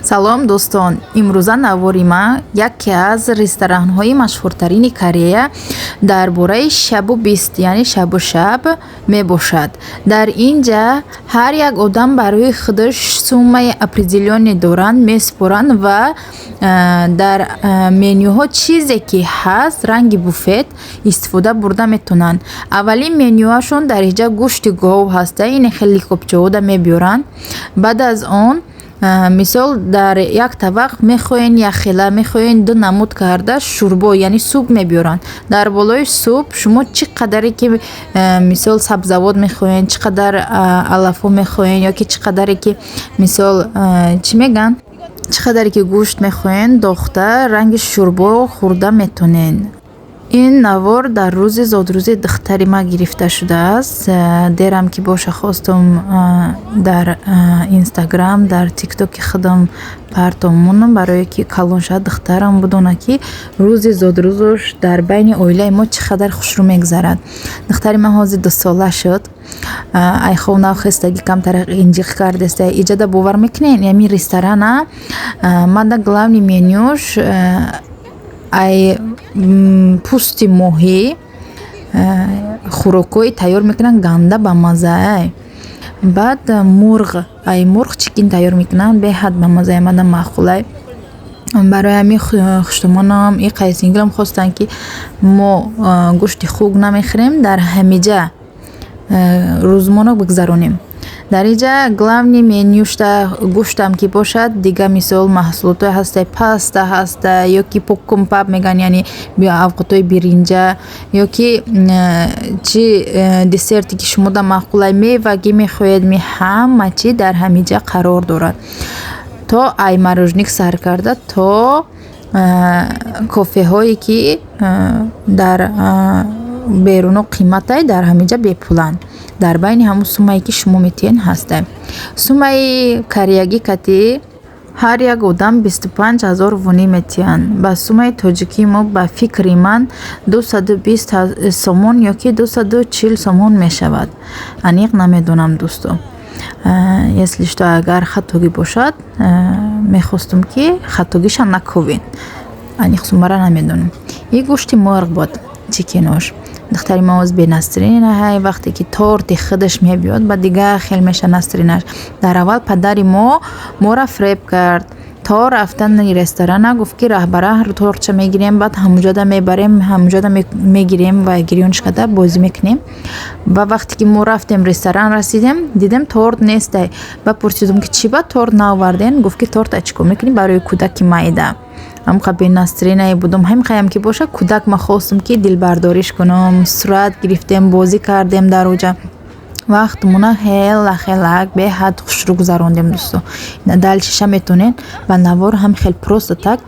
Салом, дӯстон! Имрӯза навори ман яке аз ресторанҳои машҳуртарини Корея дар бораи шабу бист, яъне шабу шаб мебошад. Дар ин ҷа ҳар як одам барои худаш суммаи определённый доранд, месупоранд ва дар менюҳо чизе ки ҳаст, ранги буфет истифода бурда метавонанд. Аввалин менюашон дар инҷа гӯшти гов ҳаста, ине хеле копчаода мебиёранд. Баъд аз он, мисол, дар як табақ мехоҳен якхела, мехоҳен ду намуд карда шӯрбо, яъне суп мебиёранд. Дар болои суп шумо чӣ қадаре ки, мисол, сабзавот мехоҳен, чӣ қадар алафҳо мехоҳен ё ки чӣ қадаре ки, мисол, чӣ мегӯянд, чӣ қадаре ки гӯшт мехоҳен, дохта ранги шӯрбо хӯрда метонен. Ин навор дар рӯзи зодрӯзи духтари ман гирифта шудааст. Дерам ки боша, хостум дар Инстаграм, дар Тиктоки худам партом монам, барое ки калон шавад духтарам, бидонад, ки рӯзи зодрӯзаш дар байни оилаи мо чӣ қадар хушрӯ мегузарад. Духтари ман ҳозир 2 сола шуд. Ай хоб нав хестагӣ, камтар инҷиқ кардеста. Иҷода бовар мекунед, ҳамин ресторана мада главный менюш ай пӯсти моҳӣ хӯрокҳое тайёр мекунанд, ганда бамаззаай. Баъд мурғ, ай мурғ chicken тайёр мекунанд, беҳад бамаззаи, мада маъқулай. Барои ҳамин хуштомонам и қайсингилам хостанд, ки мо гӯшти хук намехӯрем, дар ҳамиҷа рӯзмоно бигзаронем. Дар инҷа главный менюшта гӯштам ки бошад, дига, мисол, маҳсулотҳое ҳастай, паста ҳаста ё ки 볶음밥 мегӯянд, яъне авқотҳои биринҷа, ё ки чи десерте ки шумода маъқулай, мевагӣ мехоҳед, ҳама чи дар ҳамиҷа қарор дорад, то ай мороженик сар карда то кофеҳое ки дар беруно қиматай, дар ҳамиҷа бепуланд. Дар байни ҳамун суммае ки шумо метиҳед ҳастай. Суммаи кореягӣ кати ҳар як одам 25 000 вонӣ метиҳанд. Ба суммаи тоҷикии мо, ба фикри ман, 220 сомон ё ки 240 сомон мешавад. Аниқ намедонам, дӯсто. Если что, агар хатогӣ бошад, мехостум, ки хатогиша накувед. Аниқ суммара намедонам. И гӯшти мурғ буд, chicken ош. Духтари ман оз бенастроения. Вақте ки торти худаш мебиёд, ба дигар хел меша настроения ш. Дар аввал падари мо моро фреб кард. То рафтани ресторана гуфт, ки раҳбара тортша мегирем, баъд ҳамуҷода мебарем, ҳамуҷода мегирем ва гирёнш карда бозӣ мекунем. Ва вақте ки мо рафтем, ресторан расидем, дидем, торт нестай. Ба пурсидум, ки чӣ ба торт наоварден? Гуфт, ки торта чӣ кор мекунӣ барои кӯдаки майда? Ҳамқа бенастроения будум. Ҳамқаям ки боша, кӯдак, ма хостум, ки дилбардориш кунам. Сурат гирифтем, бозӣ кардем дар оҷа. Вақтмона хела хелак беҳад хушрӯ гузарондем, дӯсто. Дальше ша метонед ба навор ҳам хел просто так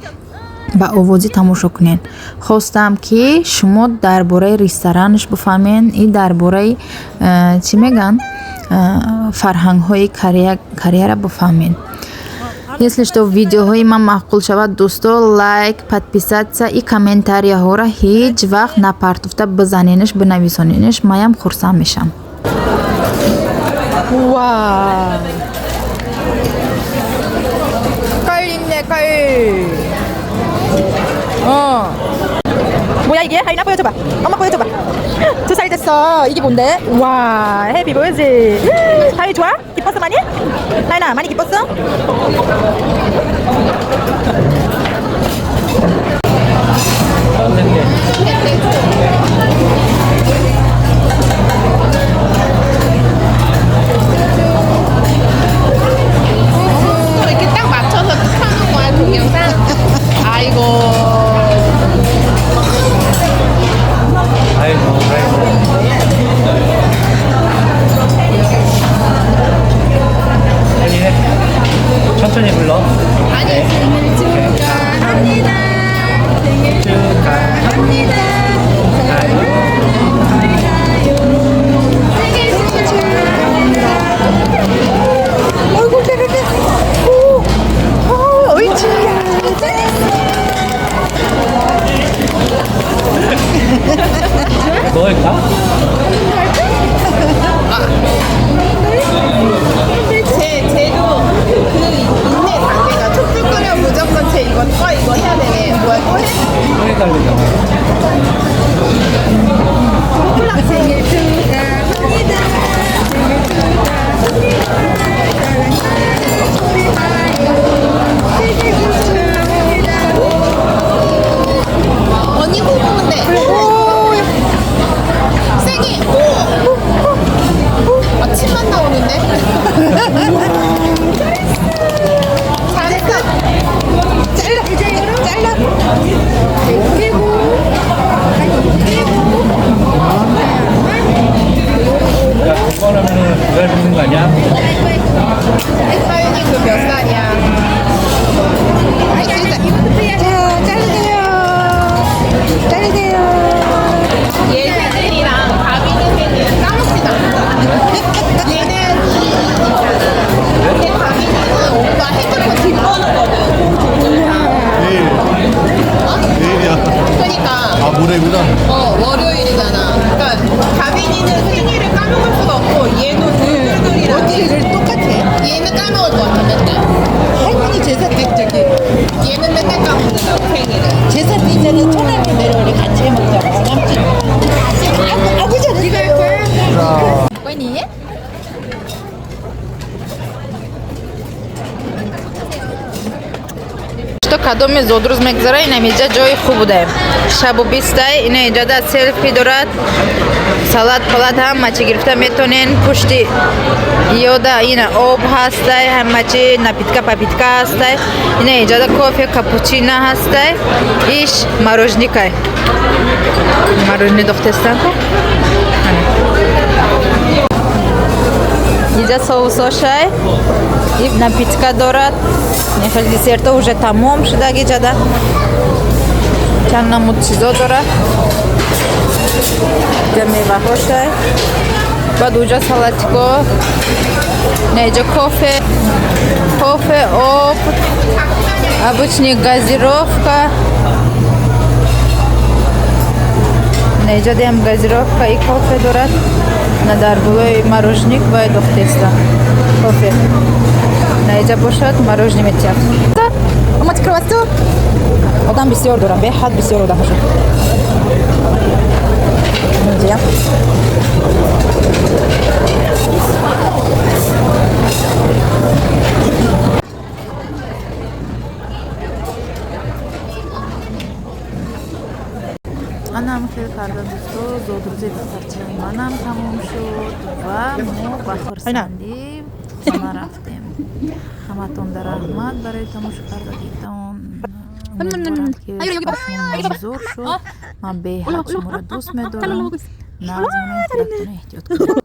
ба овозӣ тамошо кунед. Хостам, ки шумо дар бораи ресторанаш бифаҳмед и дар бораи, чӣ мегӯянд, фарҳангҳои Кореяра бифаҳмед. Если что, видеоҳои ман маъқул шавад, дӯсто, лайк, подписаться и комментарияҳоро ҳеҷ вақт напартофта бизаненаш, бинависоненаш, маям хурсанд мешавам. 우와. 깔 있네, 깔. 어. 뭐야, 이게? 하이나 보여줘봐. 엄마 보여줘봐. 2살 됐어. 이게 뭔데? 와, happy 보여지. 하이 좋아? 기뻤어 많이? 하이나 많이 기뻤어? 또 이렇게 딱 맞춰서 하는 거야, 동영상? 아이고. 아이고, 아이고. 빨리 해. 천천히 불러. 아니, 생일 축하합니다. 생일 축하합니다. 생일 축하합니다. 아이고, 배배배. 오, 어, 옳지. 뭐 할까? 쟤도 그 인내 단계가 좀 달래잖아. 생일 축하합니다. 생일 축하합니다. 생일 축하합니다. 언니 호 부르면 돼. 세게 호. 아, 침만 나오는데? 잘했어. 잘라 이제 잘라. 깨고 야, 두번 하면은 배달 붙는 거 아니야? 하윤이 그 몇 살이야? 자, 자르세요. 자르세요. 얘 생일이랑 가빈이 생일은 까먹지도 않아. 얘는 2일이잖아. 근데 가빈이는 오빠 핸드폰 뒷번호거든. 내일. 내일이야. 그러니까 아, 모레구나. 어, 월요일이잖아. 그러니까 가빈이는 생일을 까먹을 수가 없고 얘도 둘둘둘이랑 어떻게 똑같아? 얘는 까먹을 것 같아 맨날. 할머니 제사 때 저기 얘는 맨날 까먹는다고 생일을. 제사 때 있잖아. 천안으로 내려오래 같이 해 먹자고. 남친. 아구 아구 잘했어요. 꼬니? Что кадоми зодрӯз мегзара, ин ҳамиҷа ҷои хуб буде. Шабу бистай, ина иҷода селфи дорад, салат палат ҳама чӣ гирифта метонен. Пушти ёда ина об ҳастай, ҳама чӣ напитка папитка ҳастай. Ина иҷода кофе, капучино ҳастай, иш морожникай. Мороженое дохтестан ку? Иҷа соусошай, и напитка дорад. Нехел десерто уже тамом шудаги ҷада. Чанд намуд чизо дорад. Иҷа меваҳошай. Баъд уҷа салатико. На иҷа кофе, кофе, об, обычный газировка. На иҷа диам газировка и кофе дорад. На дар болои морожник вай дохтеста. Кофе. На иҷа бошад мороженое метиҳад. 엄마 지키러 왔어? одам бисёр дорам, беҳад бисёр одам ҳошад. Инҷа. Анам хел карда, дӯсто, зодрӯзи духтарчаи манам тамом шуд ва мо ба хурсандӣ хона рафтем. Ҳаматонда раҳмат барои тамошо кардагитон. Умедворам, ки ба шумо манзур шуд. Ман беҳад шуморо дӯст медорам. Нағз монед, худатон эҳтиёт кунед.